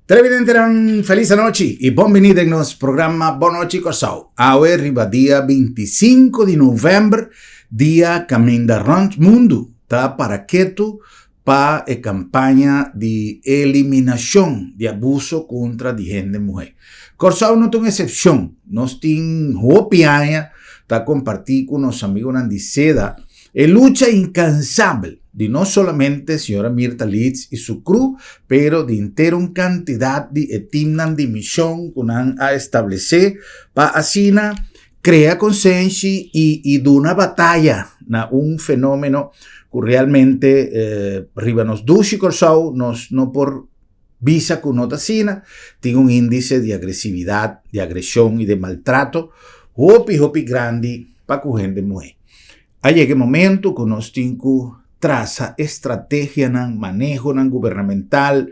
Televidentenan felis anochi y bon bini den nos programa Bon Nochi Kòrsou. Awe riba dia 25 di novèmber, dia kaminda rònt mundu ta para ketu pa e kampaña di eliminashon di abuso kontra di hende muhé. Kòrsou no ta un esepshon. Nos tin hopi aña ta kompartí ku nos amigunan di seda e lucha inkansabel di no solamente señora Mirta Leeds i su kru, pero di henter un kantidat di e timnan di mishon ku nan a establesé pa asina krea konsenshi i i duna bataya na un fenómeno ku realmente riba nos dushi Kòrsou nos no por bisa ku no ta asina. Tin un índise di agresividat, di agreshon i di maltrato hopi hopi grandi pa ku hende muhé. A yega e momento ku nos tin ku trasa estrategianan, manehonan gubernamental,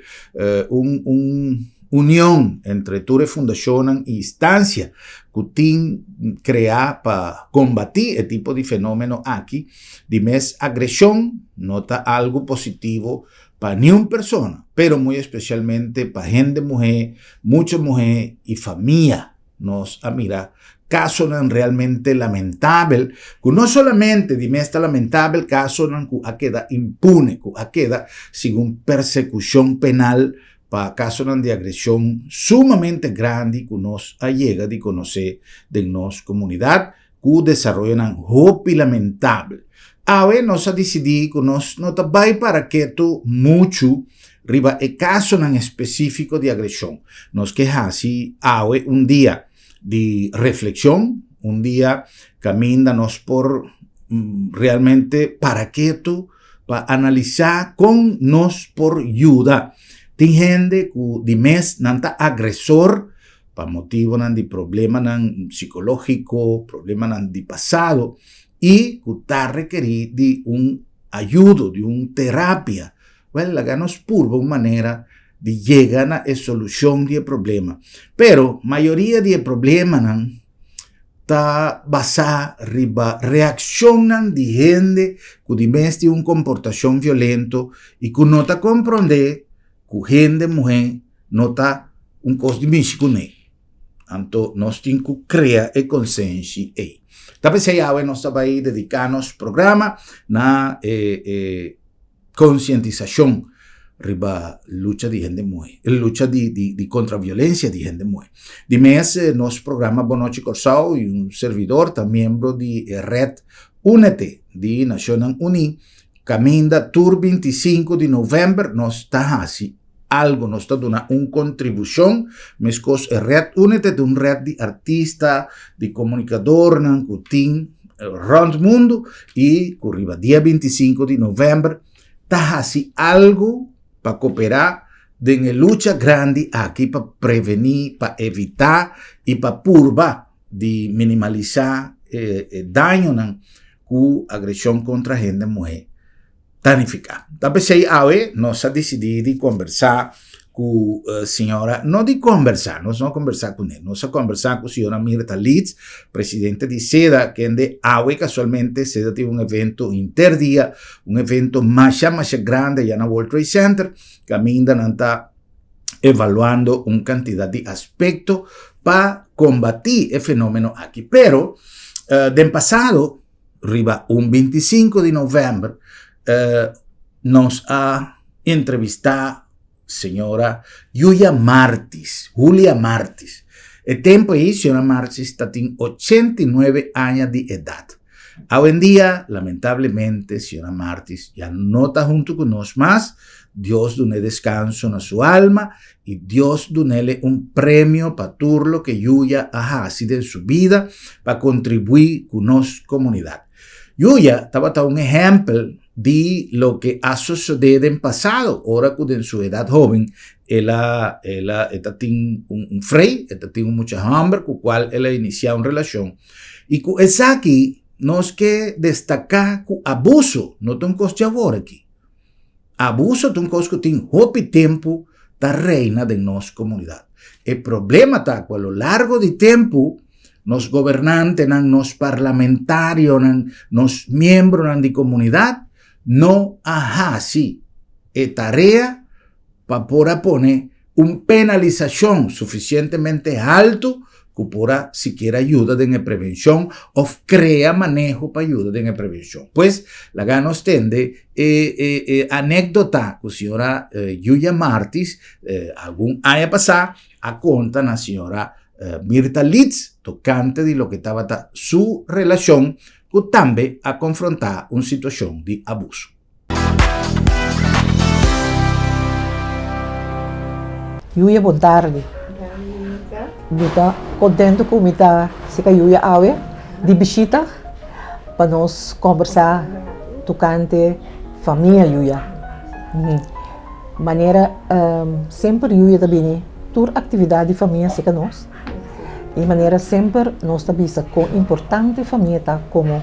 un un union entre tur e fundashonnan i instansia ku tin kreá pa kombatí e tipo di fenómeno aki. Di mes agreshon no ta algu positivo pa niun persona, pero muy espesialmente pa hende muhé, mucha muhé i famia. Nos a mira kasonan realmente lamentabel, ku no solamente di mes ta lamentabel, kasonan ku a keda impune, ku a keda segun persekushon penal pa kasonan di agreshon sumamente grandi ku nos a yega di konosé den nos komunidat, ku desaroyonan hopi lamentabel. Awe nos a disidí ku nos no ta bai para ketu muchu riba e kasonan espesífiko di agreshon. Nos ke hasi awe un dia di reflekshon, un dia kaminda nos por realmente para ketu pa analisá kon nos por yuda. Tin hende ku di mes nan ta agresor pa motibonan di problemanan psikológiko, problemanan di pasado i ku ta rekerí di un ayudo, di un terapia. Wèl, laga nos purba un manera di yega na e solushon di e problema. Pero mayoria di e problemanan ta basá riba reakshonnan di hende ku di mes tin un komportashon violento i ku no ta komprondé ku hende muhé no ta un kos di mishi kuné. Anto nos tin ku krea e konsenshi ei. Ta p'esei awe nos ta bai dediká nos programa na e e konsientisashon riba lucha di hende muhé, e lucha di di di kontra violensia di hende muhé. Di mes nos programa Bon Nochi Kòrsou i un servidor ta miembro di e ret Únete di Nashonnan Uní kaminda tur 25 di novèmber nos ta hasi algo, nos ta duna un kontribushon, meskos e Red Únete ta un red di artista, di komunikadornan ku tin rònt mundu i ku riba dia 25 di novèmber ta hasi algu pa koperá den e lucha grandi aki pa prevení, pa evitá i pa purba di minimalisá e dañonan ku agreshon kontra hende muhé ta nifiká. Ta p'esei awe nos a disidí di kombersá ku señora, no di kombersá, nos no a kombersá kuné, nos a kombersá ku señora Mirta Leeds, presidente di seda, kende awe kasualmente seda tin un evento henter dia, un evento masha masha grandi allá na World Trade Center, kaminda nan ta evaluando un kantidat di aspekto pa kombatí e fenómeno aki. Pero den pasado riba un 25 di novèmber nos a entrevistá señora Yuya Martis, Julia Martis. E tempu ei señora Martis ta tin 89 aña di edat. Awendia, lamentablemente, señora Martis ya no ta huntu ku nos mas. Dios dun'é deskanso na su alma i Dios dun'ele un premio pa tur loke Yuya a hasi den su bida pa kontribuí ku nos komunidat. Yuya tabata un ehèmpel di loke a sosodé den pasado ora ku den su edat hóben el a el a e ta tin un frei, e ta tin un mucha hòmber ku kual el a inisiá un relashon i ku esaki nos ke destaká ku abuso no ta un kos di awor aki. Abuso ta un kos ku tin hopi tempu ta reina den nos komunidat. E problema ta ku a lo largo di tempu nos gobernantenan, nos parlamentarionan, nos miembronan di komunidat no a hasi e tarea pa por a pone. Un penalisashon sufisientemente haltu ku por a sikiera yuda den e prevenshon òf krea maneho pa yuda den e prevenshon. Pues, laga nos tende e e e anékdota ku señora Yuya Martis algun aña pasá a konta na señora Mirta Litz tokante di loke tabata su relashon ku tambe a konfrontá un situashon di abuso. Yuya bon tardi. Mi ta contento cu mi ta seca Yuya awe di bishita pa nos conversa tocante famia Yuya. Manera semper Yuya ta bini tur actividad di famia seca nos y manera semper nos ta bisa con importante famia ta como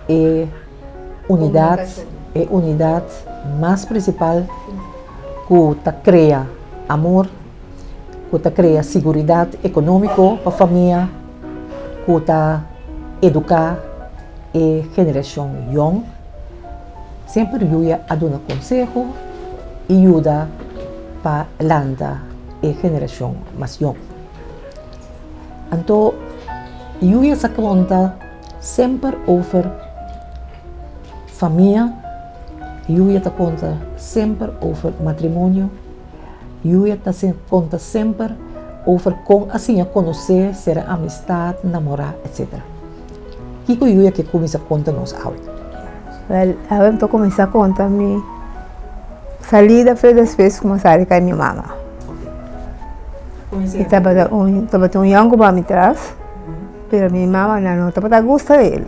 e Unidat, e unidat mas prinsipal ku ta krea amor, ku ta krea siguridat ekonómiko pa famia, ku ta eduká e generashon yòn. Semper Yuya a duna konseho i yuda pa lanta e generashon mas yòn. Anto Yuya sa konta. Semper over famia, Yuya ta konta semper over matrimonio, Yuya ta konta semper over kon a siña konosé, sera amistat, namorá, etsetera. Kiko Yuya ke kuminsá konta nos awe? Wèl, awe mi ta kuminsá konta mi salida fe despues ku mi a sali kai mi mama. Mi tabata un tabatin un yònku pa mi tras. Pero mi mama nan no tabata gusta di el.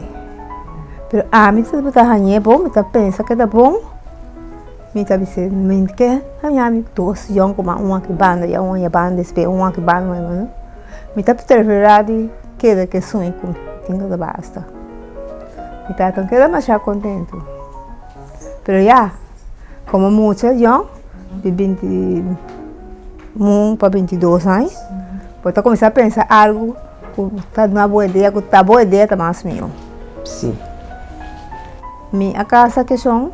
Pero ami tabata hañ'é bon, mi ta pensa ke ta bon. Mi ta bis'é, mi ke haña mi dos yònkuman, un aki banda ya, un aya banda, despues un aki banda, un aya banda. Mi ta preferá di keda ku esun ku mi tin ku ta basta. Mi tata no keda masha kontentu. Pero ya, komo mucha yòn, di binti un pa bintidos aña, bo ta kuminsá pensa algu. Ku ta duna bo idea ku ta bo idea ta mas mihó. Sí. Mi a kasa keshon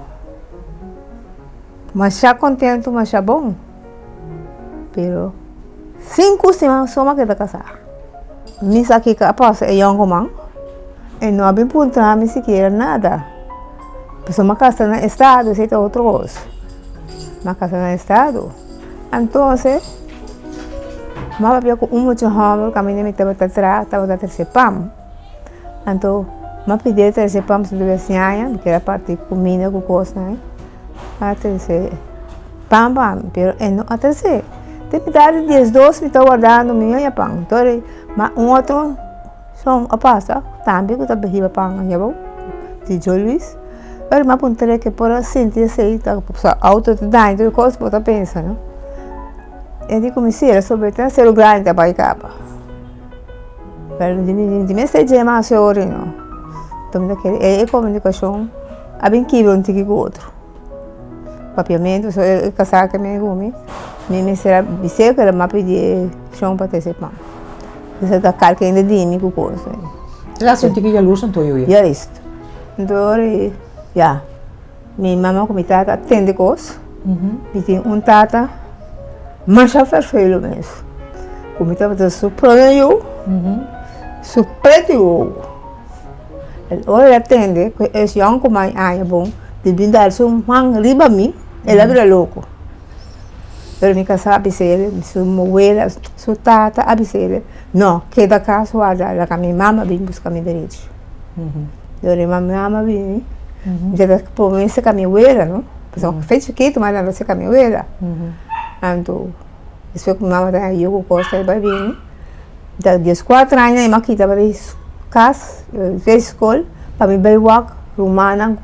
masha kontentu, masha bon, pero sinku siman so mi a keda kasá. Mi sa kiko a pasa e yònkuman, e no a bin puntra mi sikiera nada. Pasobra mi a kasa na estado, esei ta otro kos. Mi a kasa na estado. Entonces, mi a papia ku un mucha hòmber kaminda mi tabata traha, tabata trese pan. Anto, mi a pidi e trese pan pasobra mi tabata siña, mi kere parti kuminda ku kosnan. A trese pan pa mi, pero e no a trese. Te mitad di diesdos mi ta wardando, mi no haña pan. Anto, ma un otro son a pasa tambe ku ta hiba pan aña abou, di Joe Luis. Pero mi a puntra ke por a sinti esei ta pasobra auto ta daña tur kos bo ta pensa no. E di ku mi si el a sobe ta seru grandi ta bai kaba. Pero di mester dje mas ori no. Enton mi ta kere e komunikashon a bin kibra un tiki ku otro. Papiamentu so e kasá ke mi ku mi, mi mester a bis'é ku el a m'a pidi e shon pa trese pan. Esei ta kalka hende di mi ku kos. El a hasi un tiki yalurs anto yoe? Juist. Anto ora ya, mi mama ku mi tata a tende kos. Mi tin un tata masha ferfelu mes. Ku mi tabata su prome yu, su preti wowo. Ora el a tende ku e yònkuman aña bon di bin dal su man riba mi, el a bira loko. Pero mi kasá a bisa el, su wela, su tata a bisa el, no, keda kas warda, laga mi mama bin buska mi derecho. Dor mi mama bini, mi ta prome seka mi wela, no, pasobra mi ta chikitu mas nan ta seka mi wela. Anto, despues ku mi mama ta yu ku kos ta bai bini, ta dieskuater aña mi a kita pa bai kas, bai skol, pa mi bai wak rumannan.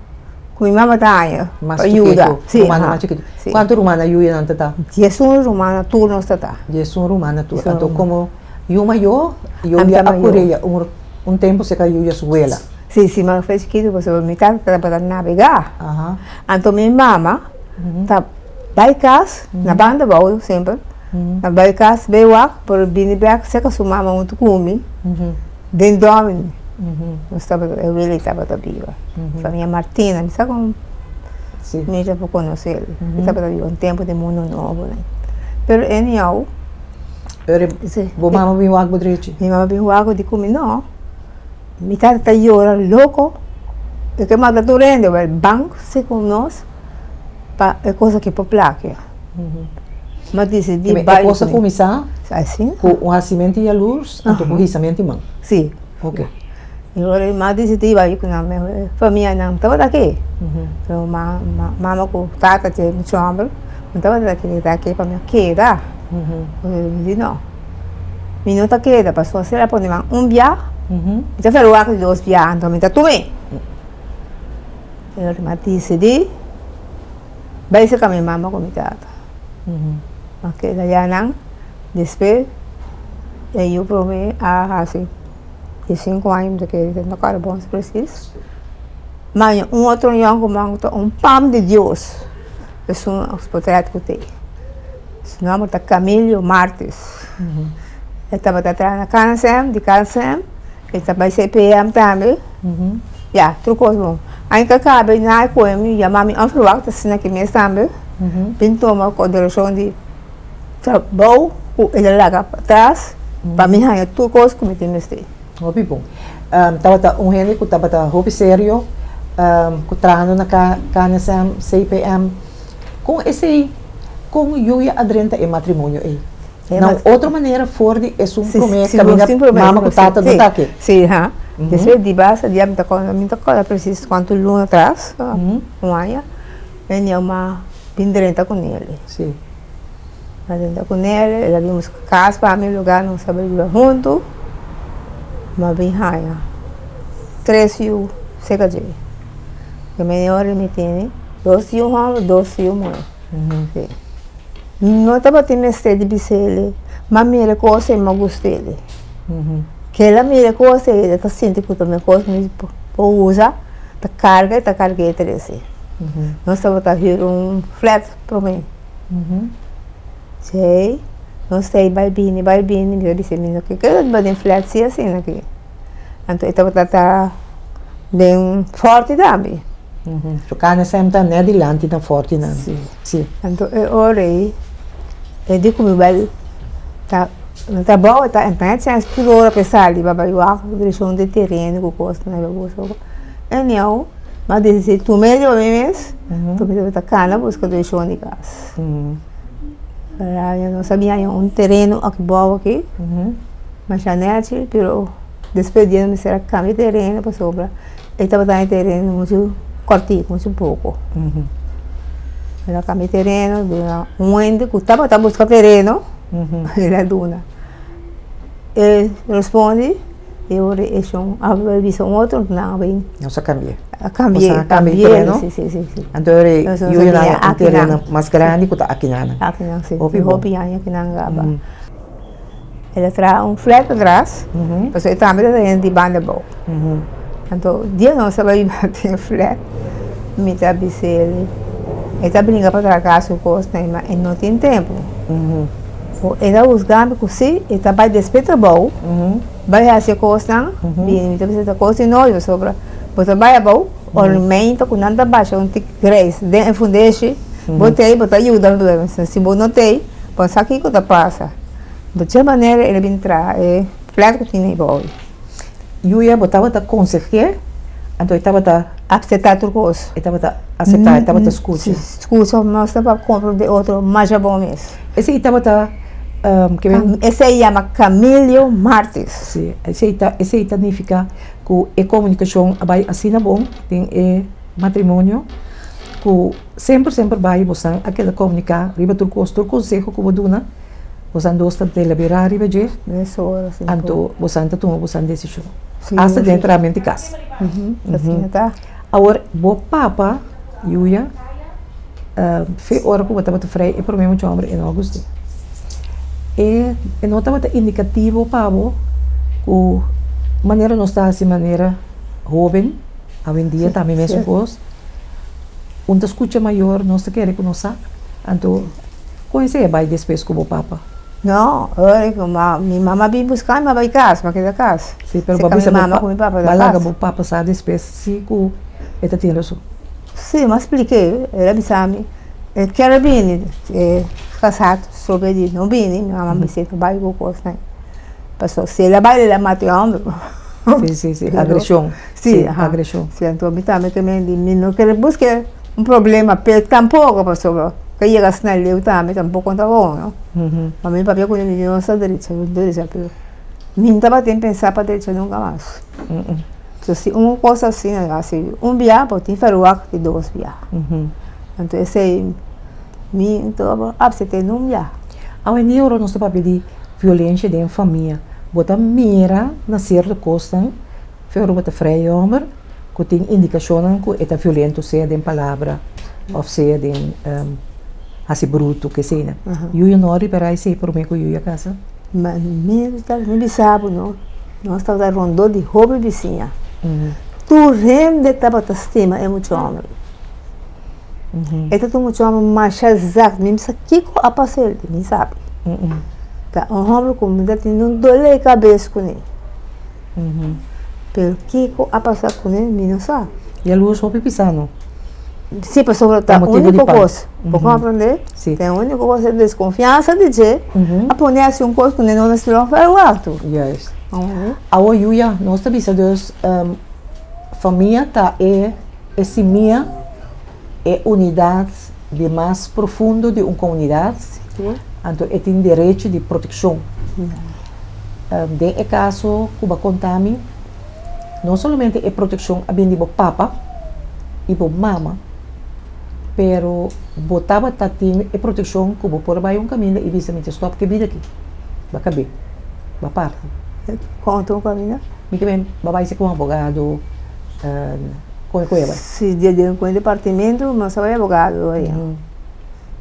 Ku mi mama ta haña Mas pa yuda. chikitu, Sí, rumannan aha, mas chikitu. sí. Kuantu rumannan yuyanan ta ta? 11 rumannan tur nos ta ta. 11 rumannan tur. 11 Anto ruman. komo yu mayó, Ami yuya ta a mayó. kore ya un un tempu serka yuya su wela. Sí, sí, mi a chikitu pasobra mi tata tabata nabegá. Aha. Anto mi mama ta bai kas na banda abou semper, ta bai kas bai wak por bini bèk serka su mama huntu ku mi. Den Domini nos tabata e Willy tabata biba famia Martina mi sa kon mi ta por konosel e tabata biba un tempu den Mundo Nobo. Pero anyhow. Pero bo mama bin wak bo drechi? Mi mama bin wak di ku mi no. Mi tata ta yora loko. E ke mata tur hende wèl ban si ku nos pa e kos aki por plakia. Mi a disidí bai. E kos a kuminsá ku un hasimentu yalurs anto ku hisamentu di man. Si. Ok. I ora mi a disidí bai ku nan mi famianan tabata aki. Pero mama ku tata dje muchu hòmber no tabata aki, ta aki pa mi a keda. Mi di no, mi no ta keda pasobra si el a pone man un bia, mi ta ferwagt di dos bia, anto mi ta tum'é. E ora mi a disidí bai serka mi mama ku mi tata. Mi a keda ya nan, despues e yu promé a hasi diesinku aña mi ta kere, no kòrda bon presis. Ma un otro yònkuman ku ta un pam di Dios, esun potrèt ku tin. Su nomber ta Camilio Martes. E tabata traha na KNSM, di KNSM e ta bai CPM tambe. Ya, tur kos bon. Aña ku a kabe na e koe mi yama mi onverwacht asina ki mes tambe bin tuma konsiderashon di trabou ku el a laga patras pa mi haña tur kos ku mi tin mester. Hopi bon. Tabata un hende ku tabata hopi serio, ku trahando na KNSM, CPM. Kon esei, kon Yuya a drenta e matrimonio ei? Na un otro manera for di esun promé kaminda mama ku tata no ta aki. Sí, ha. Despues di basta dia mi ta kòrda, mi ta kòrda presis kuantu luna atras, un aña, e niña a bin drenta ku Nelly. Sí. A drenta ku Nelly, el a bin buska kas pa mi, lugá nos a biba huntu, mi a bin haña tres yu serka dje. E medio mi tene dos yu hòmber, dos yu muhé. Sí. No tabatin mester di bis'el, m'a mira e kos ei, m'a gust'el. Kel a mira e kos ei, el ta sinti ku ta mi kos mi por usa, ta karga, e ta karg'é trese. Nos tabata hür un flat promé. Djei, nos ta ei bai bini, bai bini, mi ta bisa mi no ke keda biba den flat si asina aki. Anto e tabata ta den Fòrti tambe. Su kane sèm ta nèt dilanti na Fòrti nan. Si. Si. Anto e ora ei e di ku mi bai ta na trabou e ta entra net sèns tur ora pa e sali pa bai wak direkshon di tereno ku kos nan bai buska. Anyhow mi a disidi tuma e riba mi mes pasobra mi tabata kana buska direkshon di kas. Nos a bin haña un tereno aki bou aki. Masha nechi, pero despues di nos mester a cambia tereno pasobra e tabata e tereno muchu cortico, muchu poco. El a cambia tereno, duna un hende cu tabata busca tereno, el a duna. E respondi e ora e shon a bay bisa un otro, nan a bay. Nos a cambia. A cambia, a cambia tereno. Si, si, si. Anto ora yu nan un tereno mas grandi cu ta akinan. Akinan, si. Hopi aña akinan gaba. El a traha un flat atras, pasobra e tambe ta traha di banda abou. Anto dia nos a bai biba den e flat, mi ta bisa el, e ta bringa pa traha kas ku kosnan, ma e no tin tempu. E ta husga mi ku si, e ta bai despues trabou, bai hasi e kosnan, bini mi ta bisa ta kos di nochi pasobra bo ta bai abou, ormento ku nan ta basha un tik grijs den e fundeshi, bo t'ei bo ta yuda, si bo no t'ei. Bo sa kiko ta pasa. Di dje manera el a bin traha e flat ku tin ei. Yuya, bo tabata konseh'é, anto e tabata. Akseptá tur kos. E tabata aseptá, e tabata skucha. Si, skucha, nos tabata komprondé otro masha bon mes. Esei tabata ke men. Esei yama Camilio Martis. Si, esei ta, esei ta nifiká ku e komunikashon a bai asina bon den e matrimonio ku. Semper semper bai bosan a keda komuniká riba tur kos, tur konseho ku bo duna, bosan dos ta deliberá riba dje, anto bosan ta tuma bosan desishon, asta den trahamento di kas. Awor bo papa Yuya fe ora ku bo tabata frei e promé mucha hòmber e no a gust'é. E no tabata indikativo pa bo ku manera nos ta hasi manera hóben awendia tambe mesun kos. Un ta skucha mayor, nos ta kere ku nos sa. Anto, kon esei a bai despues ku bo papa? No, ora ku mi mama bin buska mi, mi a bai kas, mi a keda kas. Si, pero bo a bisa bo pa, bo a laga bo papa sa despues si ku e ta tin rason. Si, mi a splik'é, el a bisa mi. E kier bini, e kasá sobe di no bini, mi mama bis'é no bai ku kosnan. Pasobra si el a bai el a mata e hòmber. Si, si, si, agreshon. Si, agreshon. Si, anto mi tambe ta mende, mi no kere buska un problema p'e tampoko, pasobra ke yega asina leu tambe tampoko no ta bon, no. Ma mi papia ku mi di nos ta drecha, nos ta drecha, pero mi no tabatin pensa pa drecha nunka mas. So si un kos asina hasi un bia bo tin ferwagt di dos bia. Anto esei mi ta apsept'é nun bia. Awendia ora nos ta papia di violensia den famia, bo ta mira na sierto kosnan fe ora bo ta frei homber ku tin indikashonnan ku e ta violento sea den palabra òf sea den hasi brutu keseinan. Yuyu no a ripará esei promé ku yuyu a kasa? Ma mi mi bisa bo no, nos tabata rondó di hopi bisiña. Tur hende tabata stima e mucha homber. E tabata un mucha homber masha zak, mi bisa kiko a pasa el, mi sabi. Ta un homber ku mi ta tene un dole di kabes kuné. Pero kiko a pasa kuné mi no sa. Yalurs hopi pisa no. Si, pasobra ta úniko kos. Bo komprendé? Si. Ta e úniko kos, e deskonfiansa di dje a pone hasi un kos ku no mester lo ferwagt. Juist. Awor Yuya, nos ta bisa dus famia ta e e simia, e unidat di mas profundo di un komunidat, anto e tin derecho di protekshon. Den e kaso ku bo a konta mi, no solamente e protekshon a bin di bo papa i bo mama, pero bo tabata tin e protekshon ku bo por a bai un kaminda i bisa mi ta stòp ku e bida aki, bo a kab'é, bo a parti. Kon un kaminda? Mi ta bin, bo a bai ku un abogado, kon e bai? Si, den un departamento nos a bai abogado aya.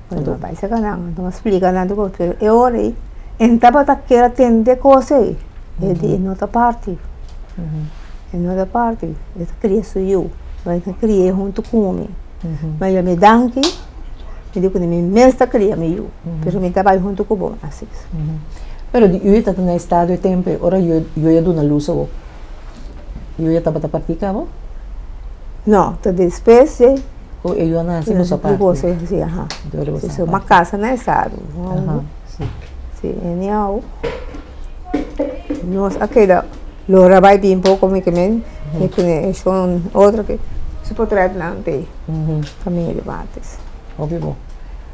Anto bai saka nan, anto mi a splika nan tur kos, pero e ora ei e no tabata kere atende kos ei, e di e no ta parti, e no ta parti, e ta kria su yu, ma e ta kri'é huntu ku mi, ma e mi danki, mi di ku mi mes ta kria mi yu, pero mi ta bai huntu ku bo, asi. Pero di yu ta na estado e tempu ei, ora yu a duna lus awor, yu tabata parti kaba? No, ta despues ei. Ku e yu a nase boso parti. Si, aha. Si, ma kasa na estado. Aha, si. Si, anyhow, nos a keda lora bai bin poko mi ke men, mi kune e shon otro ke su potret nan te familia di Martes. Hopi bon.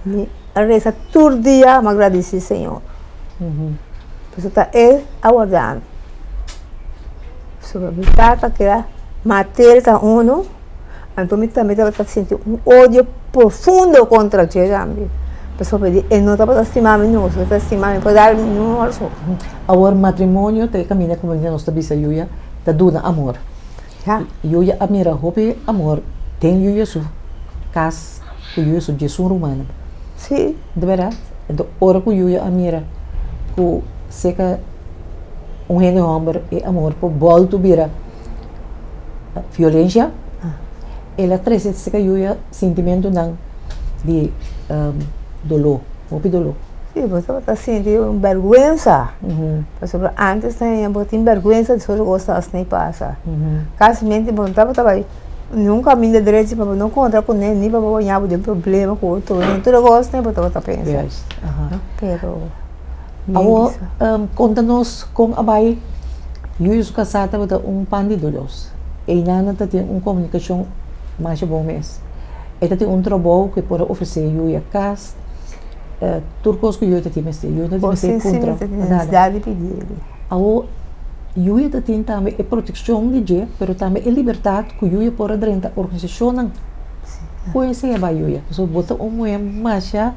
Mi a resa tur dia, mi a gradisi Señor. Pasobra ta El a warda mi. Pasobra mi tata keda matel ta uno. Anto mi tambe tabata sinti un odio profundo kontra dje tambe, pasobra di e no tabata stima mi no, si e ta stima mi por dal mi un orso. Awor matrimonio ta e kaminda ku nos ta bisa Yuya ta duna amor. Ya. Yuya a mira hopi amor den Yuya su kas ku Yuya su djesun rumannan. Si. Di bèrdat. Anto ora ku Yuya a mira ku seka un hende hòmber e amor por bòltu bira. Violencia, el a trece cerca yuya sintimentonan di doló, hopi doló. Sí, bo tabata sinti un bèrgwensa, pasobra ántes bo tin bèrgwensa di sòrt kos asina pasa. Kasimente bo no tabata bai niun kaminda drechi pa bo no kontra kuné ni pa bo haña bo den problema ku otro, tur e kos bo tabata pensa. Pero. Awor, konta nos kon a bai Yuyu su kasá tabata un pan di Dios. Einan nan ta tin un komunikashon masha bon mes. E ta tin un trabou ku e por a ofresé Yuyu kas, tur kos ku Yuyu ta tin mester. Yuyu no tin mester puntra nada. Awor, Yuyu ta tin tambe e protekshon di dje, pero tambe e libertat ku Yuyu por a drenta organisashonnan. Kon esei a bai Yuyu? Pasobra bo ta un muhé masha.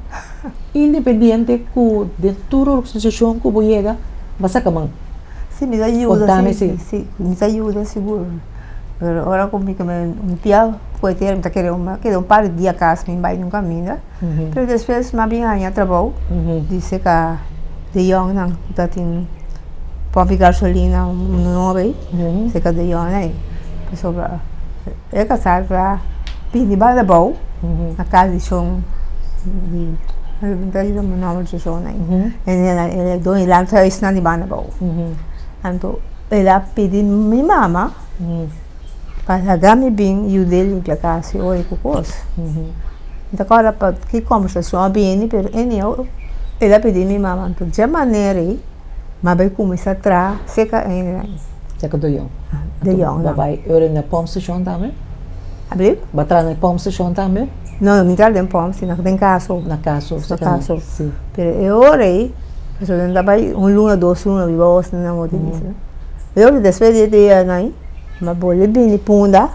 Independiente ku den tur organisashon ku bo yega, bo saka man. Si, mi ta yuda, Kontami si. Si, mi ta yuda sigur. Pero ora ku mi kome un pia kuetera mi ta kere un keda un par di dia kas mi bai nun kaminda. Pero despues mi a bin haña trabou di seka de yòngnan ku ta tin pòmpi gasolina un nobe seka de yòngnan ei. Pasobra E kasá ta pidi banda bou na kas di shon di nòmber di shon ei el e doño di lanthùisnan di banda bou anto el a pidi mi mama pa laga mi bin yud'é limpia kas i oi ku kos. Mi ta kòrda pa ki kòmbersashon a bini, pero anyhow el a pidi mi mama. Anto dje manera ei mi a bai kuminsá traha serka Einrijn. Serka De Jong. De Jong, Bo a bai ora na pompstation tambe? Abri? Bo a traha na e pompstation tambe? No, no mi traha den pomp, sino den kas Na kas Na kas Si. Pero e ora ei, pasobra nan ta bai un luna, dos luna biba os nan a bisa. E ora despues di e dianan ei, mi a bolbe bini Punda,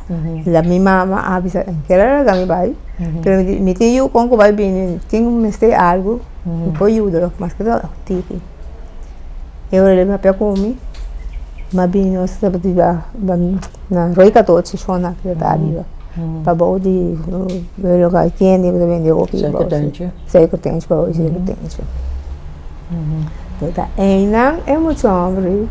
la mi mama a bisa, N kere laga mi bai, pero mi tin yu kon ku bai bini, tin mester algu, mi por yuda, maske ta tiki. E ora el a papia ku mi, mi a bini nos tabata biba na Rooi Katochi, shona ku ta biba, pabou di e lugar tienda ku ta bende hopi. Suikertentje, pabou di suikertentje. Ta einan e mucha homber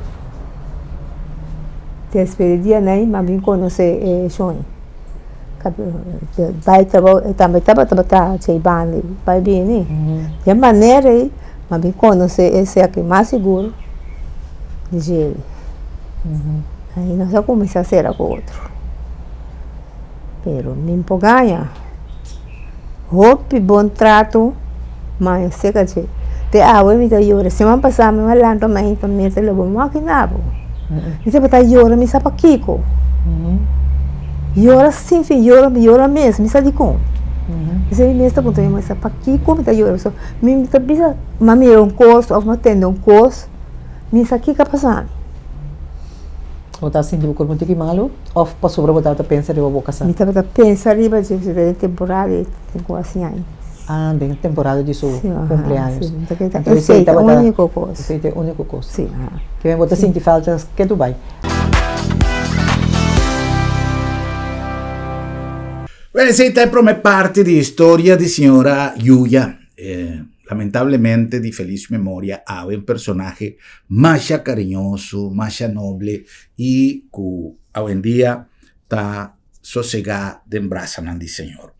despues di dianan mi a bin konosé e shon. Bai trabou e tambe tabata traha dje banda bai bini. Di e manera ei mi a bin konosé esei aki mas sigur di dje. Ai nos a kuminsá sera ku otro. Pero mi por gaña. Hopi bon trato ma e seka dje. Te awe mi ta yora. Siman pasá mi a lanta mainta mi ta lobo makina bo. Mi tabata yora mi sa pakiko. Yora sin fin, yora yora mes, mi sa dikon. P'esei mi mes ta puntra mi mes pakiko mi ta yora. Pasobra mi ta bisa mi a mira un kos òf mi a tende un kos, mi sa kiko a pasa mi. Bo ta sinti bo kurpo un tiki malu òf pasobra bo tabata pensa riba bo kasá? Mi tabata pensa riba dje pasobra den temporada e tin ku hasi aña. Ah, den temporada di su kumpleaños. Si, esei ta e úniko kos. Esei ta e úniko kos. Si. Ke bo ta sinti falta ke tu bai? Bueno, esei ta e promé parti di historia di señora Yuya. Lamentablemente di felis memoria awe un personahe masha cariñoso, masha noble y cu awendia ta sosega den brasanan di Señor.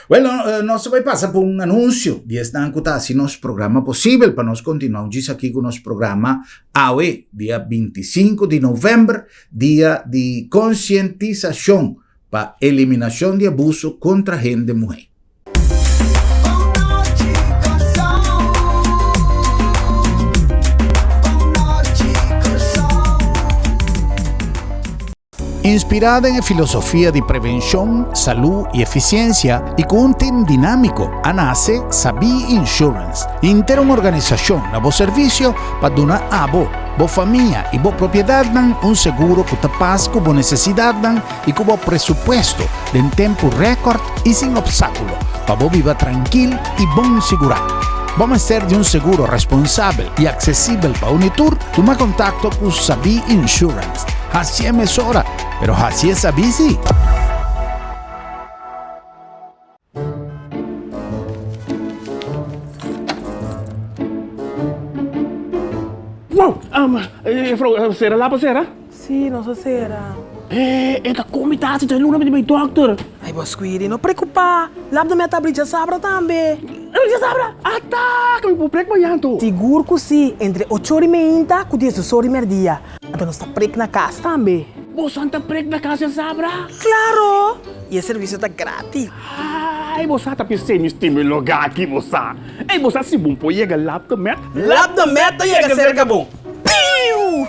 Bueno, nos ta bay pasa pa un anuncio di esnan cu ta haci nos programa posibel pa nos continua un djis aki cu nos programa awe, dia 25 di november, dia di concientisacion pa eliminacion di abuso contra hende muhe. Inspirá den e filosofia di prevenshon, salú i efisiensia i ku un tim dinámiko a nase Sabí Insurance, henter un organisashon na bo servisio pa duna abo, bo famia i bo propiedatnan un seguro ku ta pas ku bo nesesidatnan i ku bo presupuesto den tempu rèkòrt i sin opstákulo pa bo biba trankil i bon sigurá. Bo mester di un seguro responsabel i aksesibel pa uni tur? Tuma kontakto ku Sabí Insurance. Hasié mesora, pero hasié sabí sí! Wow! Juffrouw, sera lapa sera? Sí, nos a sera. E ta kon mi tasi dje luna mi di bai dokter. Ay, bo Squiri, no preocupa. Lap de mi a ta abri djasabra tambe. Abri djasabra? Ata! Ke mi por prek mañan anto? Sigur ku sí, entre ocho ora i meinta ku diesdos ora i merdia. Anto nos ta prek na kas tambe. Boso ta prek na kas djasabra? Klaro! I e servisio ta gratis. Ay, bo sa ta pis'é mi stima e lugá aki, bo sa. Ey, bo sa si bon por yega Lap de Met? Lap de Met ta yega serka bo. Piu!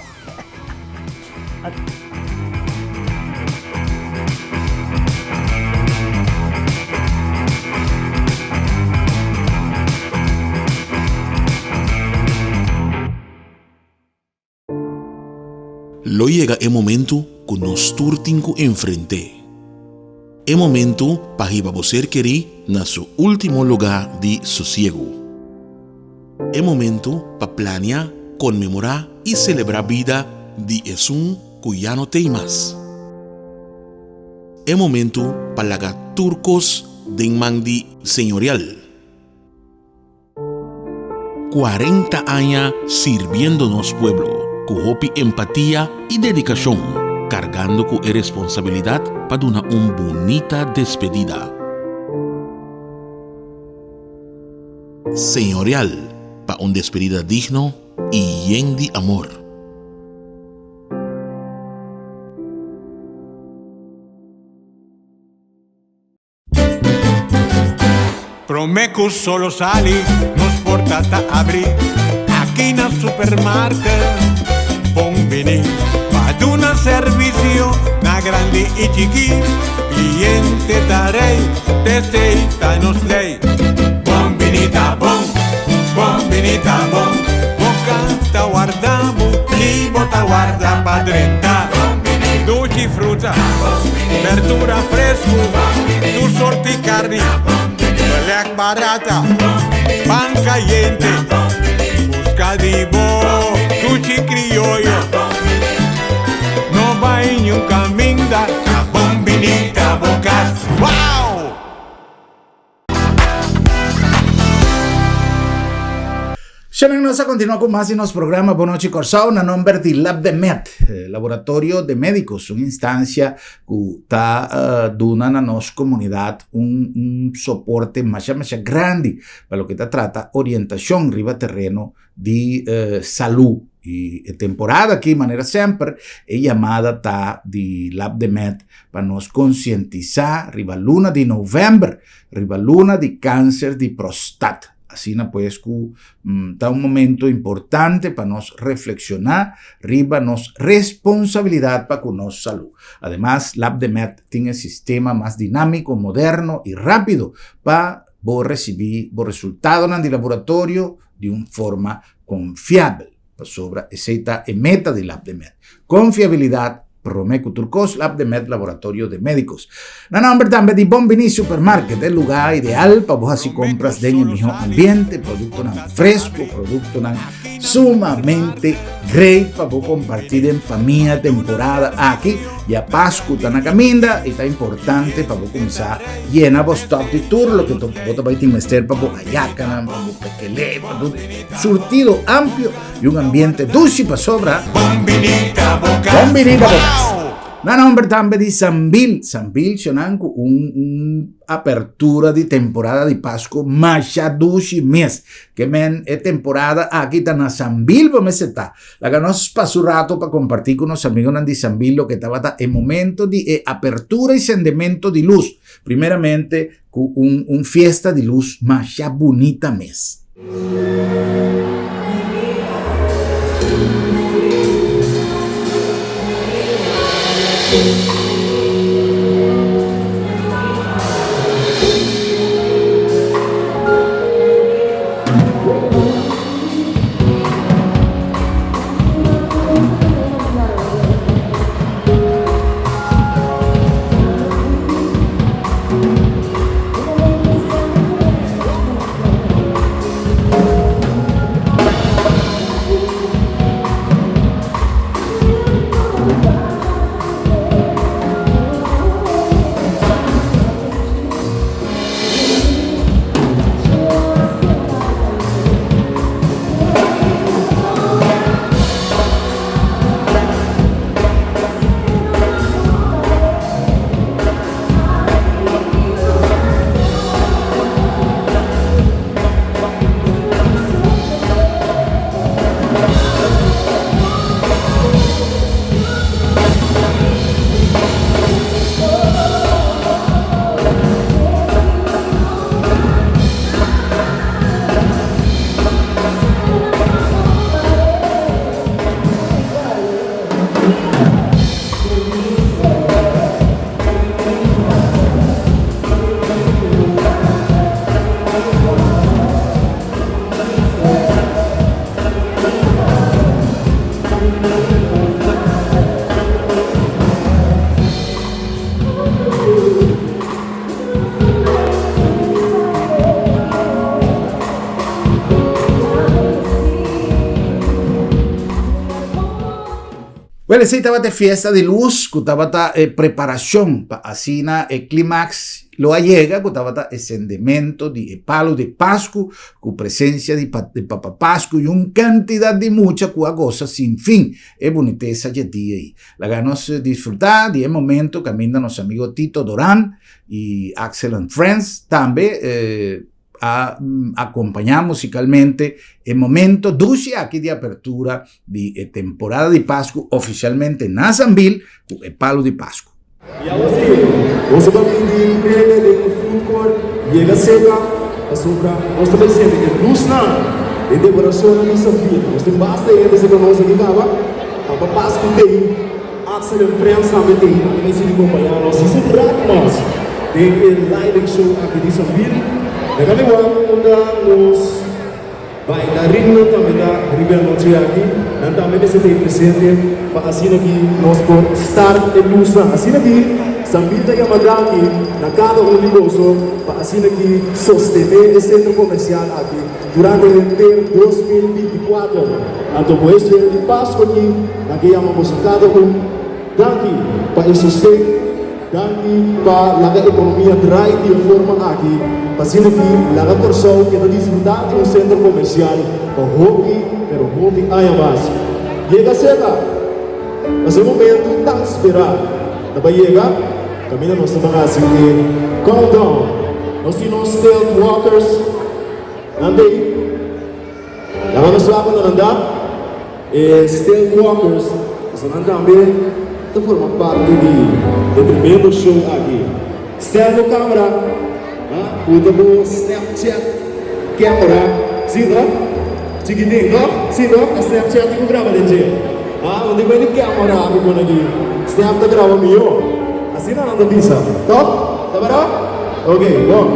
Lo yega e momentu ku nos tur tin ku enfrent'é. E momentu pa hiba bo ser kerí na su último lugá di sosiegu. E momentu pa plania, konmemorá i selebrá bida di esun ku ya no t'ei mas. E momentu pa laga tur kos den man di Señorial. 40 aña sirbiendo nos pueblo ku hopi empatia i dedikashon, kargando ku e responsabilidat pa duna un bunita despedida. Señorial pa un despedida digno i yen di amor. Promé ku solo sali, nos porta ta abrí aki na Supermarket. Bon bini pa duna servisio na grandi i chikí. Kliente ta rei, t'esei ta nos lei. Bon bini ta bon, bon bini ta bon. Bo kanta warda bo i bo ta warda pa drenta. Dushi fruta, berdura fresku, tur sorti karni, belèk barata, pan kayente. Buska di bo dushi krioyo. No bai niun kaminda, ta bon bini ta bo kas. Wow! Shanan nos a continua cu mas di nos programa Bon Nochi Corsou na nomber di LabdeMed, eh, Laboratorio de Médicos, un instancia cu ta uh, duna na nos comunidad un, un soporte masha masha grandi pa loke ta trata orientacion riba terreno di uh, salud. Y e temporada aki, manera semper, e yamada ta di LabdeMed pa nos konsientisá riba luna di novèmber, riba luna di kanser di prostat. Asina pues ku ta un momento importante pa nos reflekshoná riba nos responsabilidat pa ku nos salú. Ademas, LabdeMed tin e sistema mas dinámiko, moderno i rápido pa bo risibí bo resultadonan di laboratorio di un forma konfiabel. Pasobra esei ta e meta di LabdeMed. Konfiabilidat promé ku tur kos, LabdeMed Laboratorio de Médicos. Na nòmber tambe di Bon Biní Supermarket, e lugá ideal pa bo hasi kompras den e mihó ambiente, produktonan fresku, produktonan sumamente great pa bo kompartí den famia temporada aki. Ya Pasku ta na kaminda i ta importante pa bo kuminsá yena bo stòk di tur loke bo ta bai tin mester pa bo ayakanan, pa bo pekelé, pa bo Surtido amplio y un ambiente dushi pasobra. Bon bini ta bo cas. Bon bini ta bo cas. Na nomber tambe di Sambil, Sambil shonan cu un, un apertura di temporada di Pasco masha dushi mes. Ke men e temporada aki ta na Sambil bo mester ta. Laga nos pasa un rato pa comparti cu nos amigonan di Sambil loke tabata e momento di e apertura y sendemento di luz. Primeramente Ku un un fiesta di lus masha bunita mes. Well, esei tabata e fiesta di luz ku tabata e preparacion pa asina e climax lo a yega ku tabata e sendemento di e palo di Pascu ku presencia di di Papa Pascu y un cantidad di mucha ku a goza sin fin e bunitesa dje dia ei. Laga nos disfruta di e momento kaminda nos amigo Tito Doran y Axel and Friends tambe a acompaña musicalmente e momento dushi aki di apertura di e temporada di Pascu oficialmente na Sambil cu e Palo di Pascu. Nos ta pidi tur hende den e food court yega seka. Pasobra nos ta bai sende e lusnan, e dekoracionnan di Sambil. Nos tin basta hende serka nos aki kaba. Papa Pascu t'ei, Axel en Friends tambe t'ei. Nan ta bai sigui kompañá nos djis un rato mas den e lighting show aki di Sambil. Laga mi wak unda nos bailarinnan tambe ta riba e anochi aki. Nan tambe mester t'ei presente pa asina ki nos por start e lusnan. Asina ki Sambil ta yama danki na kada un di boso pa asina ki sostené e sentro komersial aki durante henter 2024. Anto ku e sfera di Pasku aki, nan ke yama boso kada un danki pa e sosten, danki pa laga ekonomia drai di e forma aki, pa asina ki laga Kòrsou keda disfrutá di un sentro komersial pa hopi, pero hopi aña mas. Yega serka! Pasobra e momentu tan sperá ta bai yega. Kaminda nos ta ban hasi e countdown. Nos tin nos stilt walkers. Nan ta ei. Laga nos wak unda nan ta. E stilt walkers, pasobra nan tambe ta forma parti di e tremendo show aki. Stel bo camera, ha, puta bo Snapchat camera. Si no? Chikitin, no? Si no? E Snapchat tin ku graba den dje. Ha, un di di camera ku pone aki. Snap ta graba mihó. Asina nan ta bisa. Toch? Ta berdad? Ok, bon.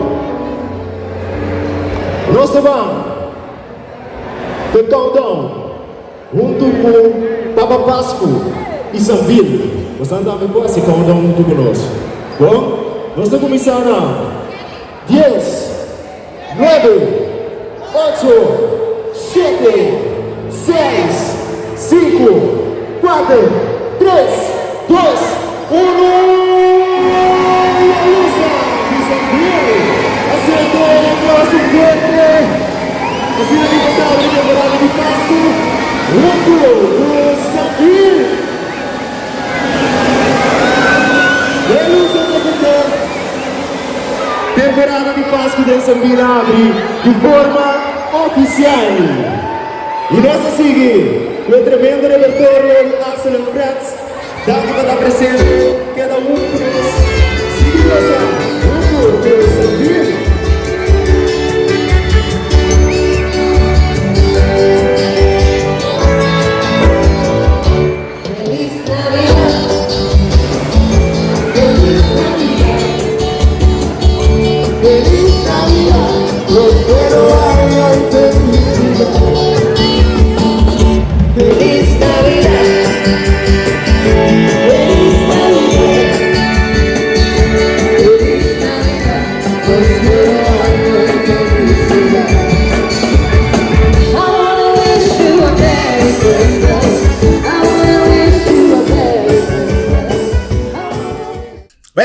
Nos ta ban p'e countdown huntu ku Papa Pasku i San Bill. Bosan tambe por hasi countdown huntu ku nos. Bon, nos ta kuminsá na dies, nuebe, ocho, shete, seis, sinku, kuater, tres, dos, unu! La lusa di San Bill a sende un aplauso fuerte. Asina mi ta sabi di temporada di Pasku huntu ku San Bill. E lusa ta sende. Temporada di Pasku den San Bill a habri di forma ofisial. I nos a sigui ku e tremendo repertorio di Axel and Friends. Danki pa ta presente. Keda huntu ku nos. Sigui gosa huntu ku San Bill.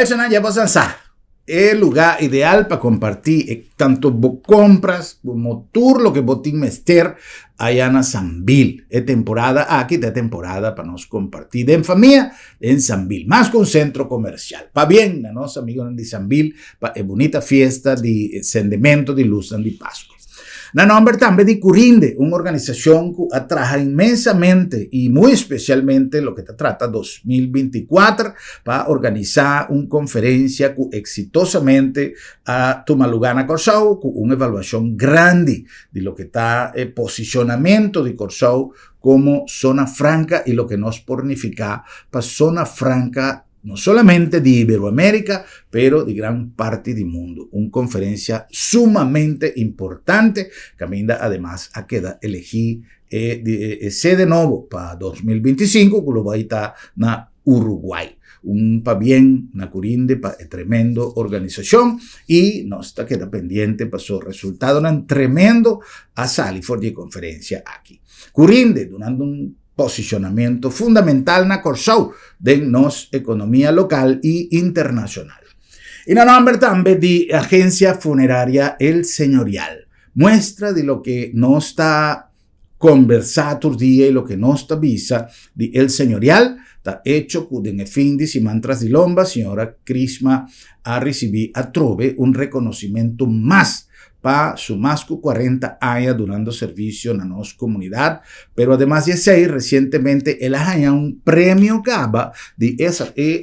Personan ya bosan sa, e lugá ideal pa kompartí e tanto bo kompras komo tur loke bo tin mester aya na Sambil. E temporada aki ta e temporada pa nos kompartí den famia den Sambil, mas ku un sentro komersial. Pabien na nos amigonan di Sambil pa e bunita fiesta di sendemento di lusnan di Pasku. Na nomber tambe di Curinde, un organisacion cu a traha inmensamente y muy especialmente loke ta trata 2024 pa organisa un conferencia cu exitosamente a tuma luga na Corsou cu un evaluacion grandi di loke ta e posicionamento di Corsou como zona franca y loke nos por nifica pa zona franca no solamente di Iberoamérica, pero di gran parti di mundo. Un conferencia sumamente importante, caminda ademas a keda elegí e, e, e sede nobo pa 2025, cu lo bay ta na Uruguay. Un pabien na Curinde pa e tremendo organisacion y nos ta keda pendiente paso resultadonan tremendo a sali for di e conferencia aki. Curinde, dunando un posicionamento fundamental na Kòrsou den nos ekonomia lokal i internashonal. I na nòmber tambe di Agencia Funeraria El Señorial, muestra di loke nos ta kombersá tur dia i loke nos ta bisa di El Señorial ta echo ku den e fin di siman tras di lomba señora Crisma a risibí atrobe un rekonosimentu mas. pa su mas ku 40 aña dunando servisio na nos komunidat, pero ademas di esei resientemente el a haña un premio kaba di e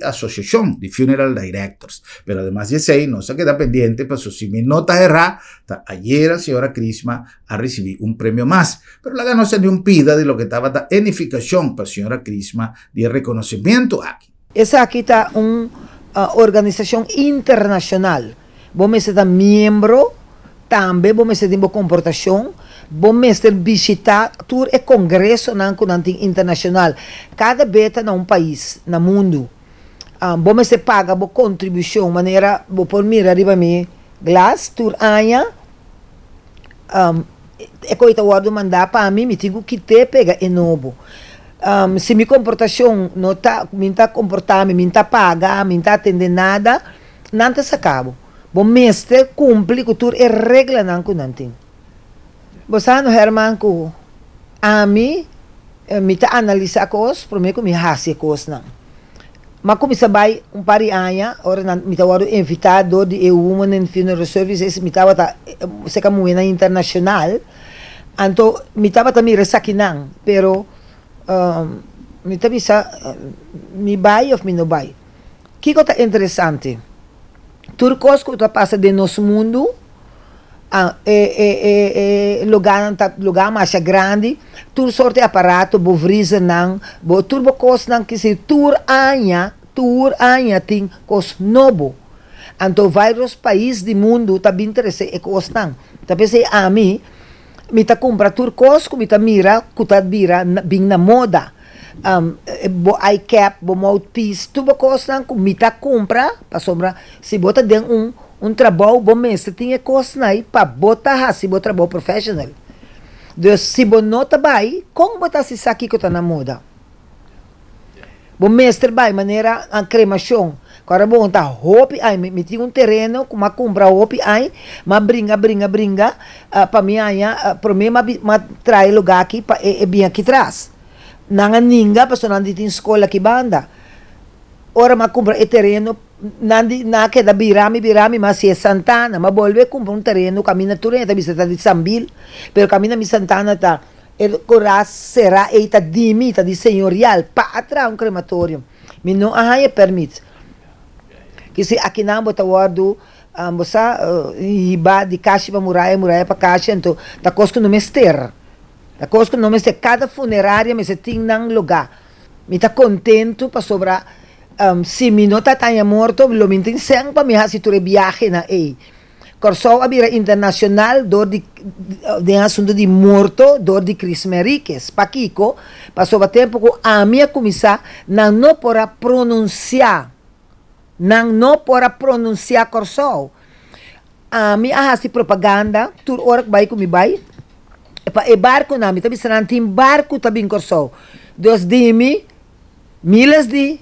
asosiashon di Funeral Directors. Pero ademas di esei nos a keda pendiente paso si mi no ta erá ta ayera señora Crisma a risibí un premio mas. Pero laga nos tende un pida di loke tabata e nifikashon pa señora Crisma di e rekonosementu aki. Esaki ta un organisashon internashonal. Bo mester ta miembro, tambe bo mester tin bo komportashon, bo mester bishitá tur e kongresonan ku nan tin internashonal. Kada be ta na un pais na mundu. Bo mester paga bo kontribushon manera bo por mira riba mi glas tur aña. E koi ta wòrdu mandá pa mi, mi tin ku kit'é pega e nobo. Si mi komportashon no ta, mi no ta komportá mi, mi no ta paga, mi no ta atendé nada, nan ta saka bo. Bo mester kumpli ku tur e reglanan ku nan tin. Bo sa no Herman ku ami mi ta analisá kos promé ku mi hasi e kosnan. M'a kuminsá bai un par di aña ora nan mi ta wòrdu invitá dor di e Women in Funeral Services, mi tabata serka muhénan internashonal, anto mi tabata mira esakinan, pero mi ta bisa mi bai òf mi no bai. Kiko ta interesante? Tur kos ku ta pasa den nos mundu, e lugánan ta lugá masha grandi, tur sorti aparato, bo vrizernan, bo tur bo kosnan kisi tur aña, tur aña tin kos nobo. Anto vários pais di mundu ta bin trese e kosnan. Ta p'esei ami, mi ta kumpra tur kos ku mi ta mira ku ta bira bin na moda. Bo eye cap, bo mouthpiece, tur bo kosnan ku mi ta kumpra pasobra si bo ta den un un trabou bo mester tin e kosnan ei pa bo ta hasi bo trabou professional. Dus si bo no ta bai, kon bo ta hasi sa kiko ta na moda? Bo mester bai manera a kremashon. Ku ora bo ta hopi ai, mi tin un tereno ku m'a kumpra hopi ai, m'a bringa bringa bringa pa mi haña promé m'a m'a traha e lugá aki pa e bin aki tras. Nan a ninga pasobra nan di tin skol aki banda. Ora m'a kumpra e tereno nan di nan a keda bira mi bira mi, m'a hasié Santana. M'a bolbe kumpra un tereno kaminda tur hende ta bisa ta di Sambil, pero kaminda mi Santana ta. E koras será ei ta di mi, ta di señorial, pa a traha un krematorio. Mi no a haña pèrmit. Kisi akinan bo ta wòrdu, bo sa, hibá di kashi pa muraya, muraya pa kashi, anto ta kos ku no mester. Ta kos ku no mester. Kada funeraria mester tin nan lugá. Mi ta kontentu pasobra si mi no ta taña morto, lo mi tin sèn pa mi hasi tur e biahenan ei. Kòrsou a bira internashonal dor di den asuntu di morto dor di Chris Henriquez. Pakiko? Pasobra tempu ku ami a kuminsá nan no por a pronunsiá nan no por a pronunsiá Kòrsou. Ami a hasi propaganda tur ora ku bai ku mi bai pa e barkunan mi ta bisa nan tin barku ta bin Kòrsou. Dus di mi miles di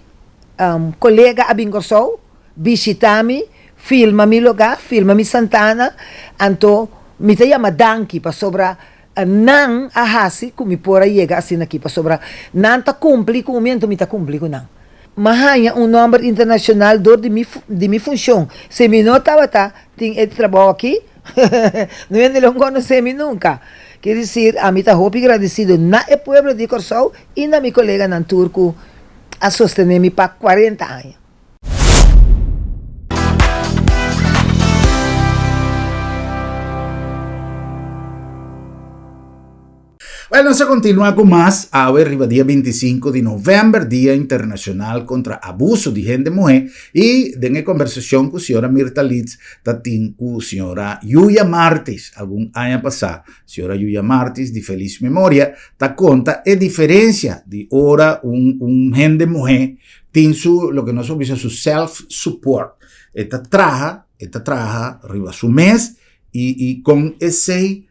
kolega a bin Kòrsou. Bishita mi, filma mi lugá, filma mi santana, anto mi ta yama danki pasobra nan a hasi ku mi por a yega asina aki, pasobra nan ta kumpli ku mi anto mi ta kumpli ku nan. M'a haña un nòmber internashonal dor di mi di mi funshon. Si mi no tabata tin e trabou aki, no hende lo konosé mi nunka. Kier disir, ami ta hopi gradesido na e pueblo di Kòrsou i na mi koleganan tur ku a sostené mi pa kuarenta aña. Bueno, nos a continua cu mas awe riba dia 25 di november, Dia Internacional contra Abuso di Hende Muhe, y den e conversacion cu señora Mirta Litz ta tin cu señora Yuya Martis algun aña pasa. Señora Yuya Martis, di feliz memoria, ta conta e diferencia di ora un, un hende muhe tin su, loke nos por bisa su self support. E ta traha, e ta traha riba su mes y, y con esey,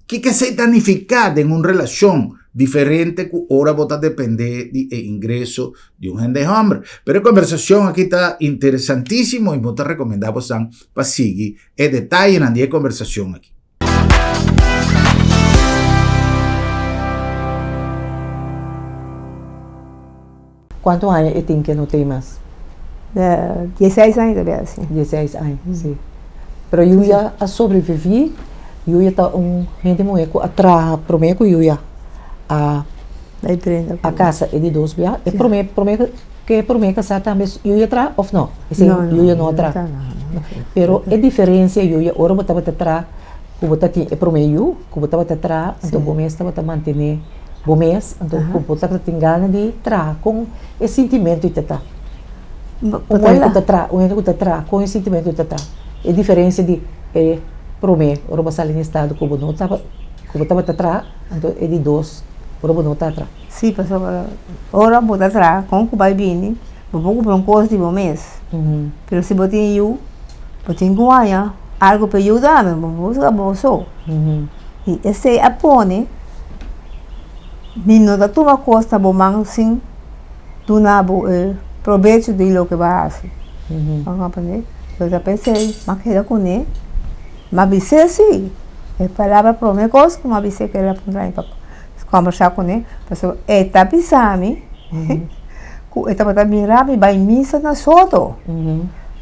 kiko esey ta nifica den un relacion diferente cu ora bo ta depende di e ingreso di un hende homber. Pero e conversacion aki ta interesantisimo y bo ta recomenda bosan pa sigui e detayenan di e conversacion aki. Cuanto aña e tin ke no tei mas? Dieseis aña ta bira si. Dieseis aña, si. Pero Yuya a sobreviví, Yuya ta un hende muhé ku a traha promé ku Yuya a a kasa e di dos bia. E promé promé ku e promé kasá tambe Yuya a traha òf no? Esei Yuya no a traha. Pero e diferensia Yuya ora bo tabata traha ku bo ta tin e promé yu ku bo tabata traha anto bo mes tabata mantené bo mes anto ku bo tabata tin gana di traha kon e sintimentu ta ta? Un hende ku ta traha, un hende ku ta traha, kon e sintimentu ta ta? E diferensia di e promé ora bo a sali na estado ku bo no taba, ku bo tabata traha, anto e di dos ora bo no ta traha. Sí, pasobra ora bo ta traha, kon ku bai bini, bo por kumpra un kos di bo mes. Pero si bo tin yu, bo tin ku haña algu pa e yu tambe, bo por buska bo so. I esei a pone mi no ta tuma kos na bo man sin. Duna bo e probecho di loke bo a hasi. Bo a komprendé? Bo ta pens'é, m'a keda kuné, m'a bis'é sí. E palabra promé kos ku m'a bis'é ku el a puntra mi pa kòmbersá kuné, pasobra e ta bisa mi ku e tabata mira mi bai misa na Soto.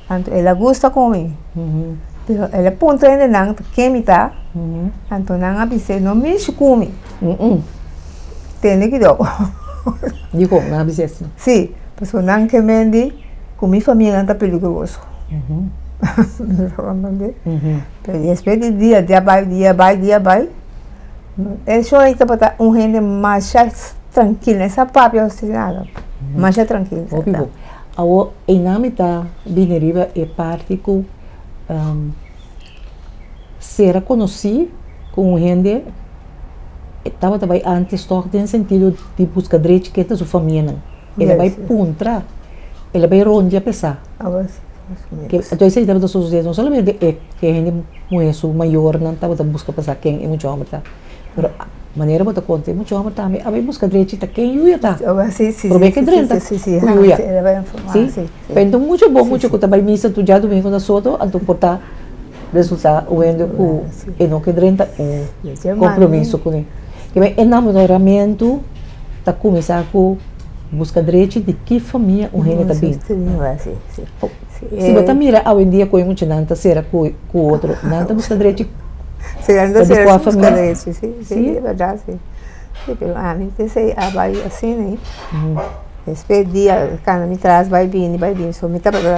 Anto el a gusta ku mi. Pero el a puntra hendenan ken mi ta, anto nan a bis'é no mishi ku mi. Tende kidó. Dikon nan a bisa esei? Sí, pasobra nan ke mendi ku mi famianan ta peligroso. Pero despues di dia, dia bai, dia bai, dia bai, e shon ei tabata un hende masha trankil, no sa papia asin nada, masha trankil. Hopi bon. Awor einan mi ta bini riba e parti ku sera konosí ku un hende. E tabata bai antes tòg den sentido di buska drechi ke ta su famianan. El a bai puntra, el a bai rondia pesá. Anto esei tabata sosodé no solamente e ke hende muhé su mayornan tabata buska pa sa ken e mucha hòmber ta, pero manera bo ta konta e mucha hòmber tambe a bai buska drechi ta ken yuya ta. Promé ke drenta ku yuya. Si, pero mucha bon mucha ku ta bai misa tur djadumingu na Soto anto por ta. Resulta wende ku e no ke drenta un kompromiso kuné. Kiba e namoramentu ta kuminsá ku buska drechi di ki famia un hende ta bin. Si bo ta mira awendia ku e muchanan ta sera ku otro, nan ta buska drechi di kua famia. Si, Despues dia kanda mi tras bai bini bai bini so mi tabata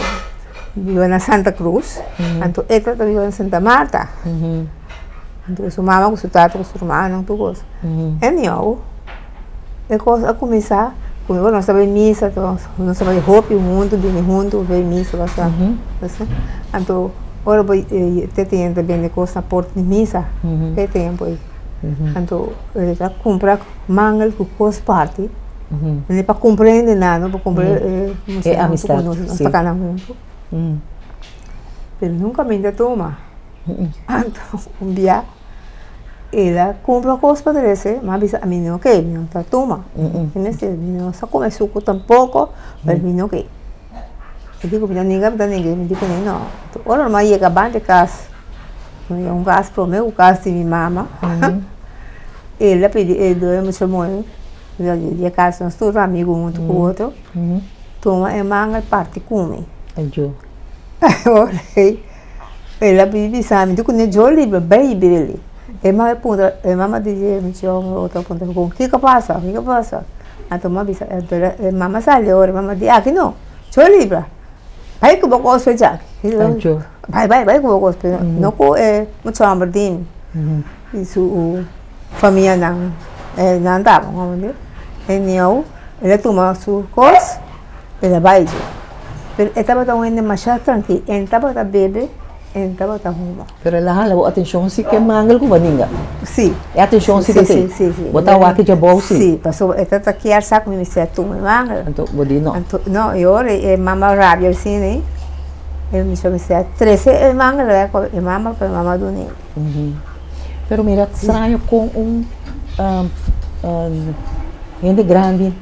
biba na Santa Cruz anto e tabata biba na Santa Marta anto su mama ku su tata ku su rumannan tur kos anyhow e kos a kuminsá ku nos ta bai misa nos ta bai hopi huntu bini huntu bai misa basa anto ora bo te tene ta bende kos na porta di misa e tempu ei anto e ta kumpra mangel ku kos parti. Ne pa kumpra hende nan, no pa kumpra e E amistad, nos si. ta kana huntu. Pero nunka mi ta tuma. Anto un bia el a kumpra kos pa trese, mi a bisa mi no ke, mi no ta tuma. Mi mester, mi no sa kome suku tampoko, pero mi no ke. Mi di ku mi ta ninga, mi ta ninga, mi di kuné no. Ora mi a yega banda di kas, mi yega un kas promé ku kas di mi mama, el a pidi e doño mucha muhé. Di e kas nos tur amigu huntu ku otro tuma e manga i parti ku mi. El a bin bisa mi, di ku ne djo libre bai bebe. E mama a puntra, e mama di dje mi tio otro a puntra ku kiko pasa, kiko pasa? Anto mi a bisa, e mama sali ora, e mama di aki no, djo libre bai ku bo kos fe djaki. Bai bai bai ku bo kos, no ku e mucha homber di mi i su. Famianan nan tabata hopi e niou el a tuma su kos el a bai dje pero e tabata un hende masha trankil e no tabata bebe e no tabata huma. Pero el a hala bo atenshon si ke mangel ku baninga. Si. E atenshon si ta tin. Si si. Bo ta wak djabou si. Si pasobra e tabata kier sa ku mi mester a tuma e mangel. Anto bo di no. Anto no e ora e mama rabia asina e mester a trese e mangel e mama pa e mama dun'e. Pero mira straño kon un hende grandi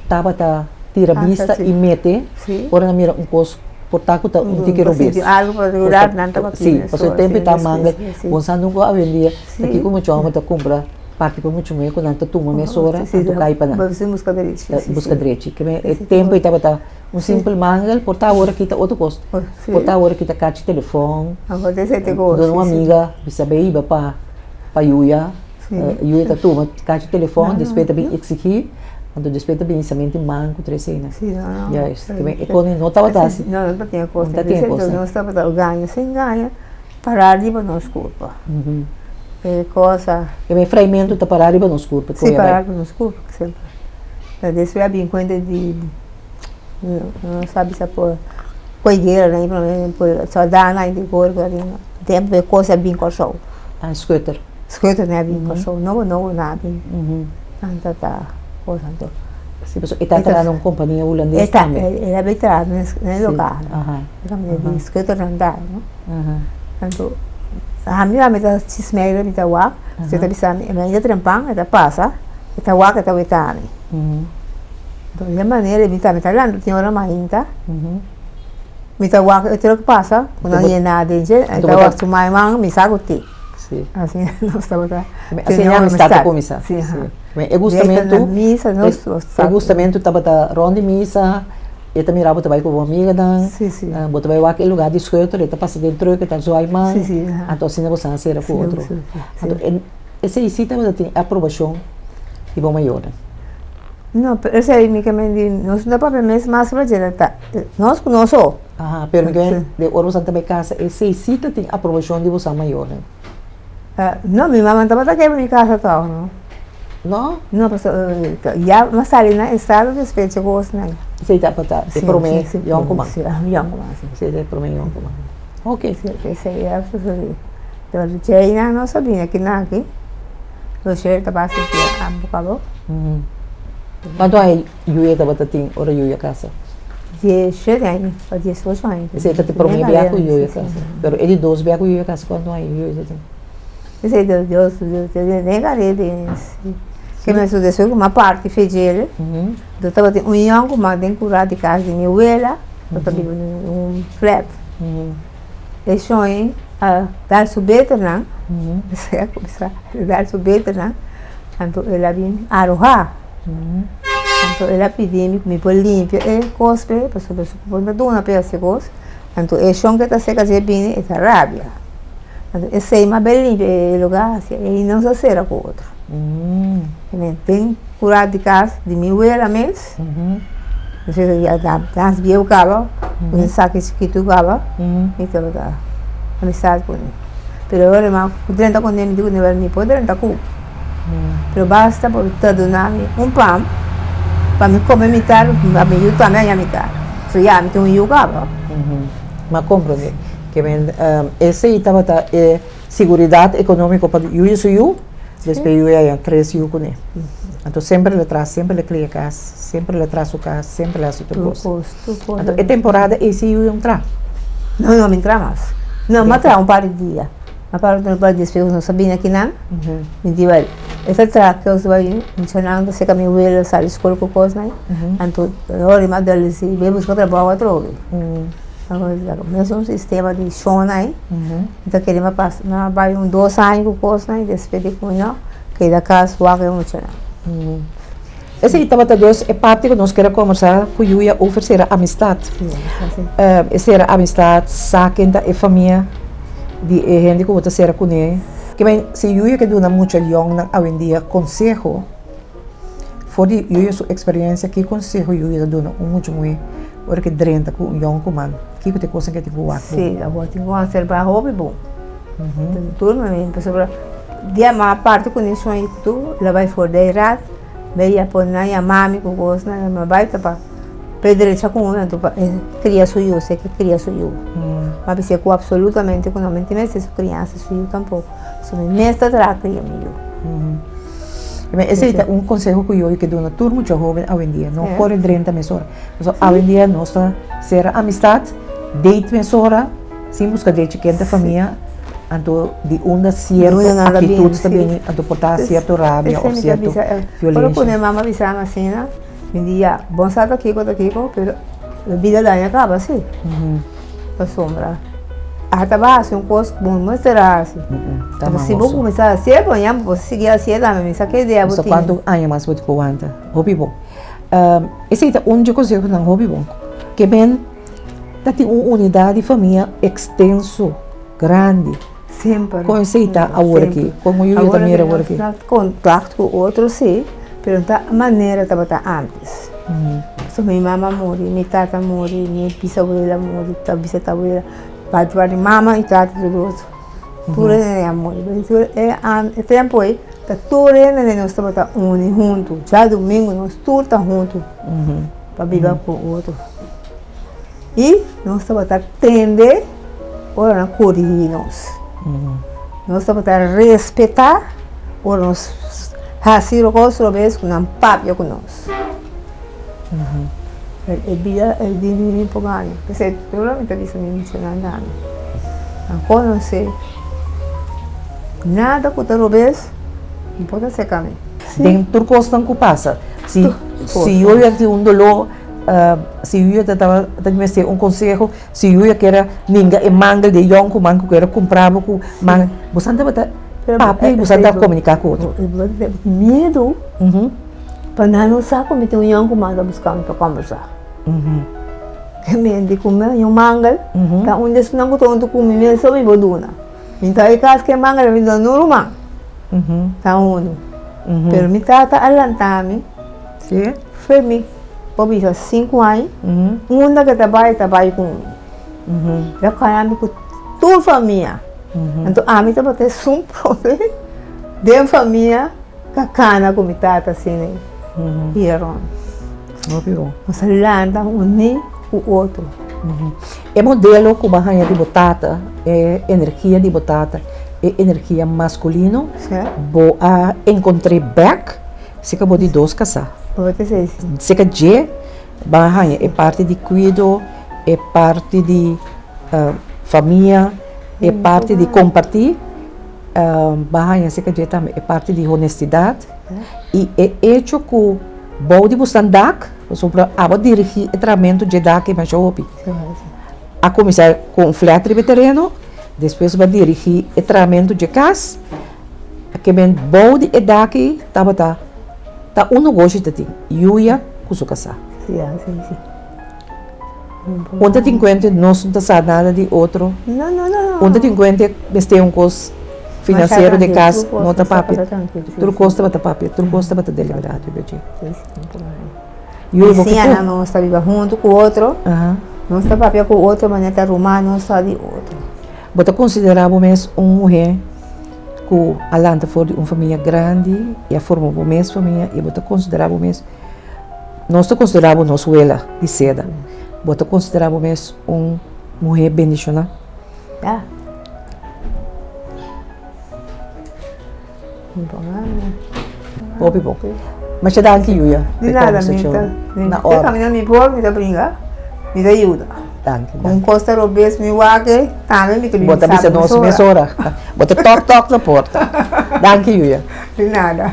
tabata tira bista i mete ora nan mira un kos por ta ku ta un tiki robes. Si, pasobra e tempu e ta manga, bo sa nunka awendia ta kiko mucha hòmber ta kumpra. Parti pa muchu muhé ku nan ta tuma mesora anto kai pa nan. Buska drechi. Buska drechi. Ke men e tempu ei tabata un simpel mangel, por ta awor aki ta otro kos. Por ta awor aki ta kachi telefòn, duna un amiga bisa bay hiba pa pa Yuya, Yuya ta tuma kachi telefòn, despues ta bin eksigí, anto despues ta bin samenti man ku tres esei nan. Juist. Ke men e kos no tabata asi. No, no tabatin e kos. No tabatin e kos. Nos tabata gaña sin gaña. Pará riba nos kurpa. E cosa. E mi freimentu ta pará riba nos kurpa. Sí, pará riba nos kurpa, semper. Ta despues a bin kuenta di, no sa bisa por kue guera nan i por sòldánan di kor ku a bin tempu e kos a bin Kòrsou. Ah, schutter. Schutter nan a bin Kòrsou, nobo nobo nan a bin. Nan ta ta kos anto. Sí, pasobra e ta traha na un kompania hulandes tambe. El a bin traha na e lokal. Di schutter nan ta, no. Anto, ami a mi ta chismeira, mi ta wak, si ta bisa mi, mi a trempan, e ta pasa, e ta wak, e ta weta mi. Anto, di e manera mi ta lanta tin ora mainta, mi ta wak e truck pasa, ku nan yena aden dje, e ta wak su maiman, mi sa ku te. Asina nos tabata tene un amistad. Ta kuminsá. E gustamentu, e gustamentu tabata rond di misa. E ta mira bo ta bai ku bo amiganan, bo ta bai wak e lugar di schutter, e ta pasa den truck, e ta zwaai man, anto asina bo sa sera ku otro. Anto esei si tabata tin aprobashon di bo mayornan? No, pero esei mi ke men di nos no ta papia mes mas riba dje ta nos ku nos so. Aha, pero mi ke men di ora bo sa ta bai kasa esei si ta tin aprobashon di bo sa mayornan? No, mi mama no tabata kere mi kasa tòg no. No? No, pasobra ya mi a sali na estado despues dje kosnan. Esei tabata e promé yònkuman? Si, yònkuman, si. Esei ta e promé yònkuman. Ok. Si, esei a sosodé. Pero djei nan no sa bini aki nan aki. Rochelle ta basta di ambo kabo. Kuantu aña Yuya tabata tin ora Yuya kasa? Dieshete aña o diesocho aña. Esei ta e promé bia ku Yuya kasa. Pero e di dos bia ku Yuya kasa kuantu aña Yuya ta tin? Esei ta Dios den kare den ke men su despues ku mi a parti fe djele do tabatin un yònkuman den kura di kas di mi wela ku ta biba den un flat. E shon a dal su beternan, a kuminsá dal su beternan, anto el a bin arohá. Anto el a pidi mi ku mi por limpia e kos p'e, pasobra su por no duna p'e hasi kos. Anto e shon ke ta seka dje bini e ta rabia. Anto esei mas ben limpia e lugá hasi ei nos a sera ku otro. Den kura di kas di mi wela mes. Nas bieu kaba, ku un saki chikitu kaba, mi tabata amistad ku ne. Pero ora mi a drenta ku ne, mi di ku ne, mi por drenta ku, pero basta bo ta duna mi un pan pa mi kome mitar, pa mi yu tambe haña mitar. So ya mi tin un yu kaba. Mi a komprende. Ke men esei tabata e siguridat ekonómiko pa yu i su yu. Despues yu a haña tres yu kuné. Anto semper el a traha, semper el a kria kas, semper el a traha su kas, semper el a hasi tur kos. Anto e temporada ei si yu yon traha? No, no mi traha mas. No, mi a traha un par di dia. Mi a para un par di dia despues nos a bini akinan, mi di wèl, e ta traha ke nos bai menshonando ta seka mi wela sali skol ku kosnan, anto ora mi a dal si bai buska trabou atrobe. Mesun sistema di shon ei. Mi ta kere mi a pasa, mi a bai un dos aña ku kosnan i despues di ku no keda kas wak e muchanan. Esei tabata dus e parti ku nos kere kombersá ku Yuya over sera amistat. E sera amistat, sa ken ta e famia di e hende ku bo ta sera kuné. Ke men si Yuya ke duna mucha yòngnan awendia konseho, for di Yuya su eksperensia ki konseho Yuya ta duna un mucha muhé ora ke drenta ku un yònkuman? Kiko ta e kosnan ke tin ku wak bon? Sí, awor tin ku observá hopi bon. Tur momento, pasobra dia mas parti ku nishon i tur, lo bai for di rat, bai ya pone nan yama mi ku kosnan, mi bai ta pa p'e drecha ku un anto pa e kria su yu, si e ke kria su yu. Mi a bisa ku absolutamente ku no mi tin mester su kriansa su yu tampoko, so mi mes ta traha kria mi yu. Esei ta un konseho ku yo ke duna tur mucha hoben awendia, no kore drenta mesora. Pasobra awendia nos ta sera amistad, date mesora, sin buska drechi ken ta famia, anto di unda sierto actitud ta bini, anto por ta sierto rabia of sierto violencia. Ora ku mi mama bisa mi asina, mi di ya, bon sa ta kiko ta kiko, pero bida daña kaba si, pasobra. Ata bo hasi un kos ku bo no mester a hasi. Ta Si bo kuminsá hasié, bo ya bo sigui hasié tambe. Mi sa ke idea bo tin. Kuantu aña mas bo tin ku wanta. Hopi bon. Esei ta un dje konsehonan hopi bon. Ke men ta tin un unidat di famia ekstenso, grandi. Semper. Kon esei ta awor aki? Kon yu ta mira awor aki? Awor aki nos ta kontakto ku otro si, pero no ta manera tabata antes. Pasobra mi mama a muri, mi tata a muri, mi bisabuela a muri, bisatabuela, parti di mama i tata tur otro. Tur hende a muri. E tempu ei ta tur hende nos tabata uni huntu. Djadumingu nos tur ta huntu pa biba ku otro. I nos tabata tende ora nan korigí nos. Nos tabata respetá ora nos hasi kos robes ku nan papia ku nos. E bida e di mi por gana. P'esei tur loke mi ta bisa mi muchanan tambe. Nan konosé nada ku ta robes no por ta seka mi. Den tur kosnan ku pasa, si yo yega tin un doló. Si Yuya ta tabata mester un konseho, si Yuya kier a ninga e mangel di e yònkuman ku kier a kumpra bo ku mangel, boso tabata papia i boso tabata komuniká ku otro. Miedu pa nan no sa ku mi tin un yònkuman ta buska mi pa kòmbersá. Ke menti ku mi un mangel ta un di esunnan ku ta huntu ku mi mes so mi por duna. Mi ta e kas ku e mangel mi duna un ruman ta unu. Pero mi tata a lanta mi. Fe mi por bisa sinku aña, unda ke ta bai ta bai ku mi. El a kaya mi ku tur famia. Anto ami tabata esun prome den famia ku a kana ku mi tata asina bira rònt. Nos a lanta uní ku otro. E modelo ku bo a haña di bo tata, e energia di bo tata, e energia maskulino, bo a enkontr'é bèk? Seka bo di dos kasá. Seka dje ban haña e parti di kuido, e parti di famia, e parti di kompartí, ban haña seka dje tambe e parti di honestidat i e echo ku bou di bo stan dak, pasobra abo a dirigí e trahamentu dje dak ei masha hopi. A kuminsá ku un flèt riba e tereno, despues bo a dirigí e trahamentu dje kas. Ke men bou di e daki tabata ta un nogoshi ta tin, Yuya ku su kasá. Un ta tin kuente nos no ta sa nada di otro. Un ta tin kuente mester un kos finansiero den kas no ta papia. Tur kos tabata papia, tur kos tabata deliberá riba dje. Yuya bo ke tur. Nos ta biba huntu ku otro, nos ta papia ku otro manera ta ruman nos sa di otro. Bo ta konsiderá bo mes un muhé ku a lanta for di un famia grandi i a forma bo mes famia i bo ta konsiderá bo mes, nos ta konsiderá bo nos wela di seda, bo ta konsiderá bo mes un muhé bendishoná? Ya. Hopi bon. Masha danki Yuya. Di nada mi ta. Na ora. Te camina mi por mi ta bringa. Mi ta yuda. Danki. Un cos ta robes mi wak tambe mi ta Bo ta bisa nos mesora. Bo ta tok tok na porta. Danki Yuya. Di nada.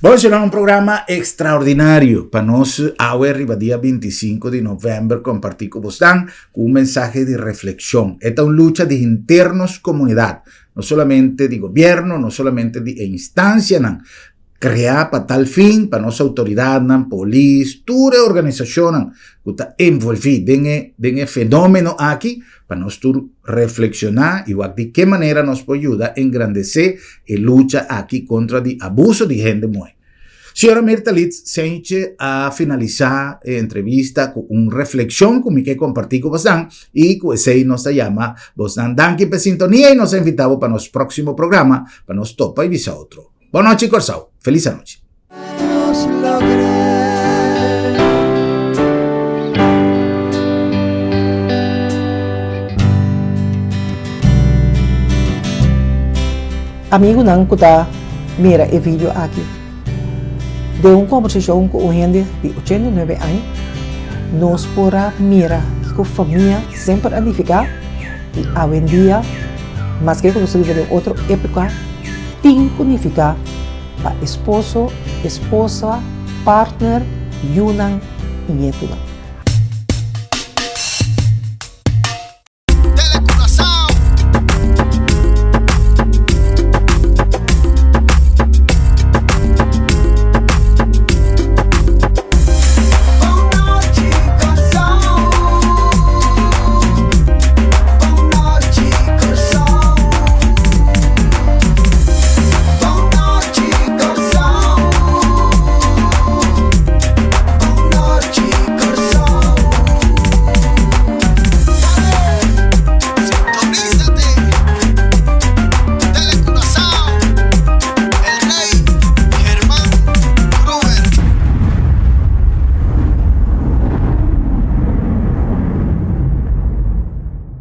Bon, será un programa extraordinario pa nos awe riba dia 25 di november compartí cu bosnan cu un mensahe di reflexion. E ta un lucha di henter nos comunidad, no solamente di gobierno, no solamente di e instancianan creá pa tal fin, pa nos autoridadnan, polis, tur e organisacionnan cu ta envolví den e den e fenomeno aki, pa nos tur refleccioná y wak di ke manera nos por yuda engrandecé e lucha aki contra di abuso di hende muhé. Señora Mirta Litz Sentje a finalisá e entrevista ku un reflekshon ku mi ke kompartí ku bosnan i ku esei nos ta yama bosnan danki p'e sintonia i nos a invitá bo pa nos próksimo programa pa nos topa i bisa otro. Bon nochi Kòrsou. Felis anochi. Amigunan ku ta mira e video aki. Den un kombersashon ku un hende di 89 aña, Nos por a mira kiko famia semper a nifiká i awendia, maske ku nos ta biba den otro époka, tin ku nifiká pa esposo, esposa, partner, yunan i nietunan.